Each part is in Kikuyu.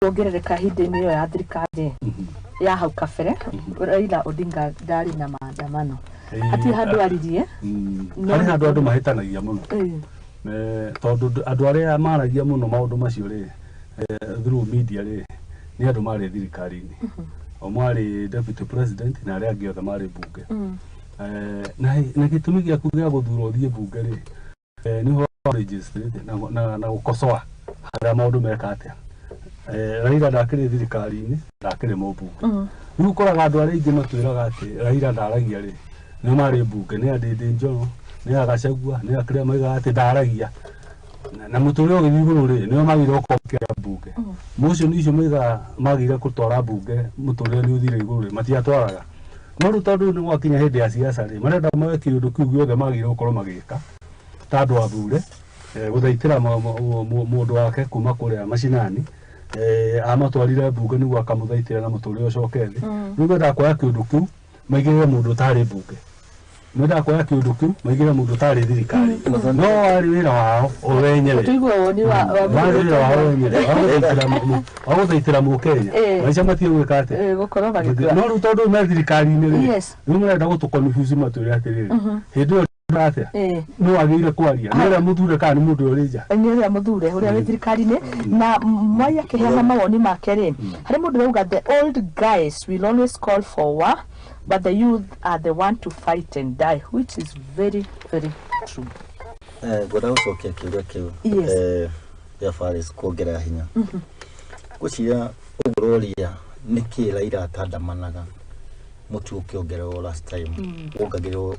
Kuongerereka hĩndĩ-inĩ ĩyo ya thirikari ya hau kabere, Raila Odinga ndarĩ na maandamano. Hatirĩ handũ aririe. No Harĩ handũ andũ mahĩtanagia mũno. Tondũ andũ arĩa maragia mũno maũndũ macio rĩ, through media rĩ, nĩ andũ marĩ thirikari-inĩ, o marĩ deputy president na arĩa angĩ othe marĩ mbunge. Na gĩtũmi gĩaku gĩa gũthurwo ũthiĩ mbunge rĩ, nĩ ũhoro wa legislate na gũkosoa harĩa maũndũ meka atĩa. Raila ndakĩrĩ thirikari-inĩ, ndakĩrĩ mũmbunge. Rĩu ũkoraga andũ arĩa aingĩ matwĩraga atĩ Raila ndaragia rĩ, nĩo marĩ mbunge, nĩ a Ndindi Nyoro, nĩ a Gachagua, nĩ a kĩrĩa maigaga atĩ ndaragia. Na mũtũrĩre ũgĩthiĩ igũrũ rĩ, nĩo magĩrĩire gũkorwo makĩaria mbunge. Motion icio maigaga magĩrĩire gũtwara mbunge, mũtũrĩre nĩ ũthire igũrũ rĩ, matiatwaraga. No rĩu tondũ nĩ gwakinya hĩndĩ ya siasa rĩ, marenda moe kĩũndũ kĩu gĩothe magĩrĩire gũkorwo magĩka ta andũ athure, gũthaitĩra mũndũ wake kuma kũrĩa macinani, amatwarire mbunge nĩguo akamũthaitĩra na mũtũrĩre ũcoke thĩ. Rĩu mendaga kuoya kĩũndũ kĩu maigĩrĩre mũndũ ũtarĩ mbunge, mendaga kuoya kĩũndũ kĩu maigĩrĩre mũndũ ũtarĩ thirikari, no warĩ wĩra wao o wenyewe. Tũigue woni wa Warĩ wĩra wao wenyewe wa gũthaitĩra mũkenya maica matige gwĩka atĩa? Gũkorwo magĩkua. No rĩu tondũ me thirikari-inĩ rĩ, rĩu marenda gũtũ confuse, matwĩre atĩrĩrĩ, hĩndĩ ĩyo atĩa nĩ wagĩrĩire kwaria nĩ ũrĩa mũthure kana nĩ mũndũ ũrĩa ũrĩ nja. Nĩ ũrĩa mũthure, ũrĩa wĩ thirikari-inĩ. Na Mwai akĩheana mawoni make rĩ, harĩ mũndũ ũrauga, "The old guys will always call for war, but the youth are the one to fight and die," which is very very true. Ngwenda gũcokia kĩũria kĩu gĩa Faris kuongerera hinya. Ngwĩciria ũguo ũroria nĩkĩ Raila atandamanaga mũtu ũkĩongererwo last time,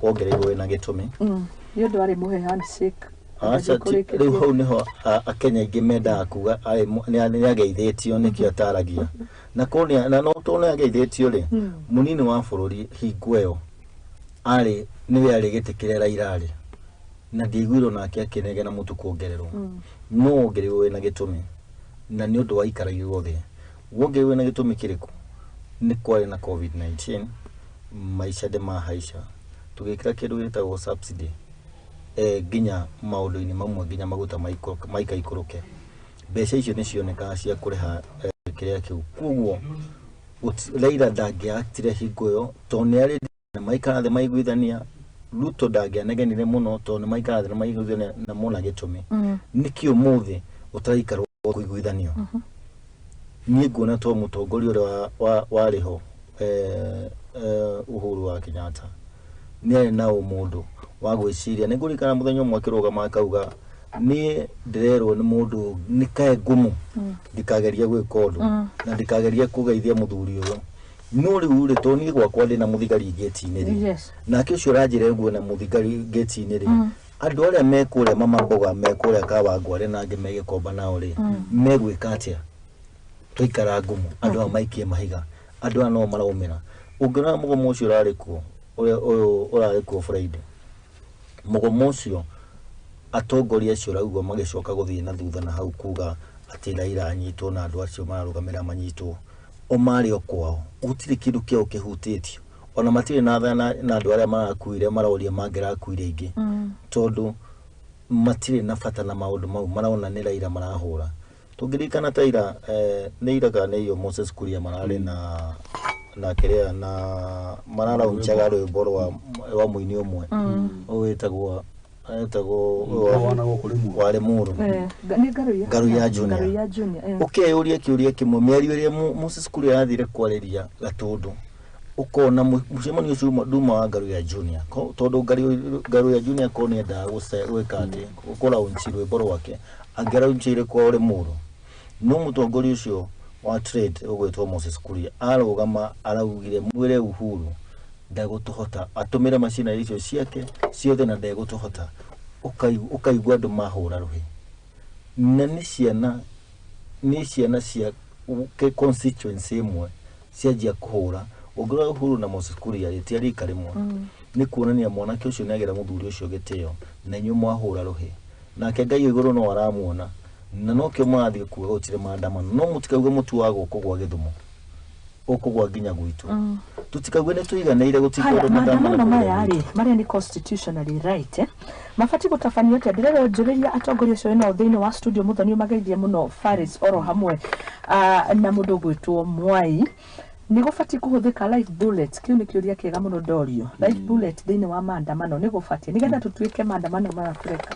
wongereirwo wĩna gĩtũmi. Nĩ ũndũ arĩ mũhe handshake. Aca, rĩu hau nĩho Akenya aingĩ mendaga kuga nĩ ageithĩtio, nĩkĩo ataragia. Na korwo na no tondũ nĩ ageithĩtio rĩ, mũnini wa bũrũri hingo ĩyo arĩ nĩwe arĩ gĩtĩ kĩrĩa Raila arĩ, na ndiaiguirwo nake akĩnegena mũtu kuongererwo. No wongereirwo wĩna gĩtũmi, na nĩ ũndũ waikaragirwo thĩ. Wongereirwo na gĩtũmi kĩrĩkũ? Nĩ kwarĩ na COVID-19, maica ndĩ mahaica, tũgĩkĩra kĩndũ gĩtagwo subsidy, nginya maũndũ-inĩ mamwe, nginya maguta maikaikũrũke. Mbeca icio nĩ cionekaga cia kũrĩha kĩrĩa kĩu. Koguo Raila ndangĩaktire hingo ĩyo tondũ nĩ arĩ na maikara thĩ maiguithania. Ruto ndangĩanegenire mũno tondũ nĩ maikara thĩ na maiguithania na mona gĩtũmi. Nĩkĩ ũmũthĩ ũtaraikarwo kũiguithanio? Niĩ nguona to mũtongoria ũrĩa warĩ ho, Uhuru wa Kenyatta, nĩ arĩ na ũmũndũ wa gwĩciria. Nĩ ngũririkana mũthenya ũmwe akĩrũgama akauga, "Niĩ ndĩrerwo nĩ mũndũ nĩkae ngumu ndikagerie gwĩka ũndũ na ndikagerie kũgeithia mũthuri ũyũ." No rĩu rĩ, tondũ niĩ gwakwa ndĩna mũthigari ngĩti-inĩ rĩ, nake ũcio ũranjĩra ũguo na mũthigari ngĩti-inĩ rĩ, andũ arĩa me kũrĩa mama mboga, me kũrĩa Kawangware na angĩ me Gĩkomba nao rĩ, megwĩka atĩa? Twaikara ngumu andũ aya maikie mahiga, andũ aya no maraumĩra. Ũngĩrora mũgomo ũcio ũrarĩ kuo, ũrĩa ũyũ ũrarĩ kuo Friday, mũgomo ũcio, atongoria acio ũraigua magĩcoka gũthiĩ na thutha na hau kuga atĩ Raila anyitwo na andũ acio mararũgamĩrĩra manyitwo, o marĩ o kwao, gũtirĩ kĩndũ kĩao kĩhutĩtio. Ona matirĩ na tha na andũ arĩa marakuire, maroria mangĩrakuire aingĩ, tondũ matirĩ na bata na maũndũ mau, marona nĩ Raila marahũra. Tũngĩririkana ta ira, nĩ ira kana nĩ iyo, Moses Kuria mararĩ na kĩrĩa na mararaunchaga rwĩmbo rwa mũini ũmwe wĩtagwo etagwo wana gũkũ rĩmwe. Wa Limuru. Nĩ Ngaruiya. Ngaruiya Junior. Ngaruiya Junior. Ũkeyũria kĩũria kĩmwe, mĩario ĩrĩa Moses Kuria arathire kwarĩria Gatũndũ, ũkona mũcemanio ũcio nduma wa Ngaruiya Junior. Tondũ Ngaruiya Junior korwo nĩ endaga gwĩka atĩ kũraunchi rwĩmbo rwake, angĩaraunchĩire kwa Limuru. No mũtongoria ũcio wa trade ũgwĩtwo Moses Kuria arũgama araugire, "Mwĩre Uhuru ndegũtũhota, atũmĩre macinarĩ icio ciake ciothe na ndegũtũhota." Ũkaigua andũ mahũra rũhĩ, na nĩ ciana cia constituency ĩmwe cianjia kũhũra. Ũngĩrora Uhuru na Moses Kuria rĩ, ti a rika rĩmwe. Nĩ kuonania mwanake ũcio nĩ agĩra mũthuri ũcio gĩtĩo, na inyuĩ mwahũra rũhĩ nake Ngai igũrũ no aramuona. Na nokĩo mũrathiĩ kuga gũtirĩ maandamano, no mũtikauge mũtu wa gũkũ gwa Gĩthumo ũkũgwa nginya gwitũ, tũtikauge nĩ tũiganĩire. Haya gũtikũndũ maandamano maya rĩ, marĩa nĩ constitutionally right, eh? Mabatiĩ gũtabanio atĩa? Ndĩrerwo njũrĩria atongoria acio nao thĩinĩ wa studio. Mũthoni, ũmageithie mũno Faris oro hamwe na mũndũ ũgwĩtwo Mwai. Nĩ gũbatiĩ kũhũthĩka live bullet? Kĩu nĩ kĩũria kĩega mũno ndorio. Live bullet thĩinĩ wa maandamano nĩ gũbatiĩ nĩgetha tũtuĩke maandamano maya tũreka?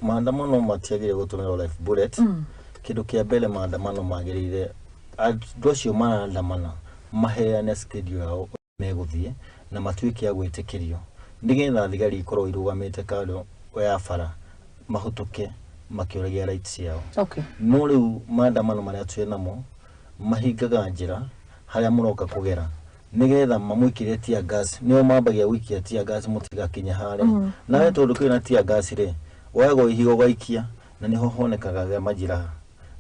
Maandamano matiagĩrĩire gũtũmĩrwo live bullet. Kĩndũ kĩa mbere, maandamano magĩrĩire andũ acio marandamana maheane schedule yao ũrĩa megũthiĩ na matuĩke a gwĩtĩkĩrio, nĩgetha thigari ikorwo irũgamĩte kando ya bara mahũtũke makĩũragia rights ciao. No rĩu maandamano marĩa twĩ namo mahingaga njĩra harĩa mũroka kũgera nĩgetha mamũikĩrie tear gas. Nĩo mambagia gũikia tear gas mũtigakinye harĩa. Nawe tondũ kwĩna tear gas rĩ, woyagwo ihiga ũgaikia na nĩho honekaga gĩa majiraha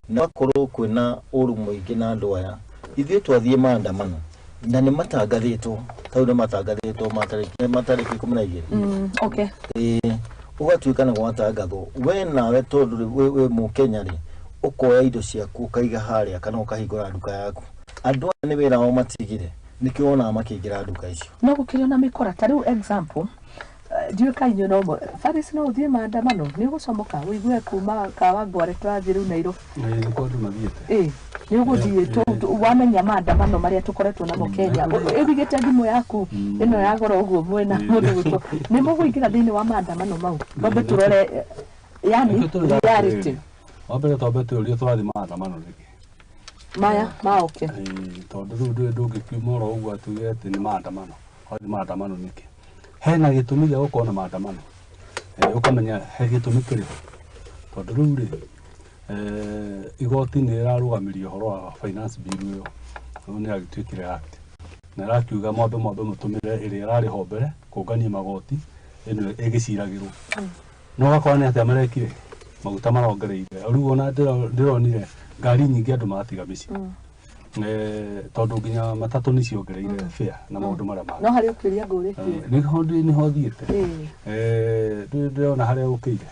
na gakorwo kwĩna ũru mũingĩ. Na andũ aya ithuĩ twathiĩ maandamano na nĩ matangathĩtwo, tau nĩ matangathĩtwo matarĩki 12. Ĩĩ, ũgatuĩka nĩ gwatangathwo, we nawe tondũ rĩ, wĩ mũkenya rĩ, ũkoya indo ciaku ũkaiga harĩa kana ũkahingũra nduka yaku. Andũ aya nĩ wĩra wao matigire, nĩkĩo wonaga makĩingĩra nduka icio. No gũkĩrĩ ona mĩkora ta rĩu example, ndiũĩ ka inyuĩ no Faris no ũthiĩ maandamano, nĩ ũgũcomoka ũigue kuma Kawangware tũrathiĩ rĩu Nairobi? Nĩ kwa andũ mathiĩte. Ĩ, nĩ ũgũthiĩ wamenya maandamano marĩa tũkoretwo namo Kenya, ĩwigĩte thimũ yaku ĩno ya goro ũguo mwena mũndũ gwĩtwo, nĩ mũgũingĩra thĩinĩ wa maandamano mau? Twambe tũrore yani reality. Wa mbere twambe tũrie, tũrathiĩ maandamano nĩkĩ? Maya maoke. Ĩĩ, tondũ rĩu ndũĩ ndũngĩkiuma oro ũguo atuge atĩ nĩ maandamano. Wathiĩ maandamano nĩkĩ? Hena gĩtũmi gĩa gũkorwo na maandamano. Ũkamenya he gĩtũmi kĩrĩkũ, tondũ rĩu rĩ, igoti nĩ rĩrarũgamirie ũhoro wa finance bill ĩyo. Rĩu nĩ yagĩtuĩkire act na ĩrakiuga mwambe mũtũmĩre ĩrĩa ĩrarĩ ho mbere kũngania magoti ĩno ĩgĩciragĩrwo. No ũgakora nĩ atĩa marekire, maguta marongereire. Rĩu ona ndĩronire ngari nyingĩ andũ maratiga mĩciĩ, tondũ nginya matatũ nĩ ciongereire fare na maũndũ marĩa mangĩ. No harĩa ũkĩũria ngũrĩtie. Nĩho nĩho thiĩte. Ndĩrona harĩa ũkĩire.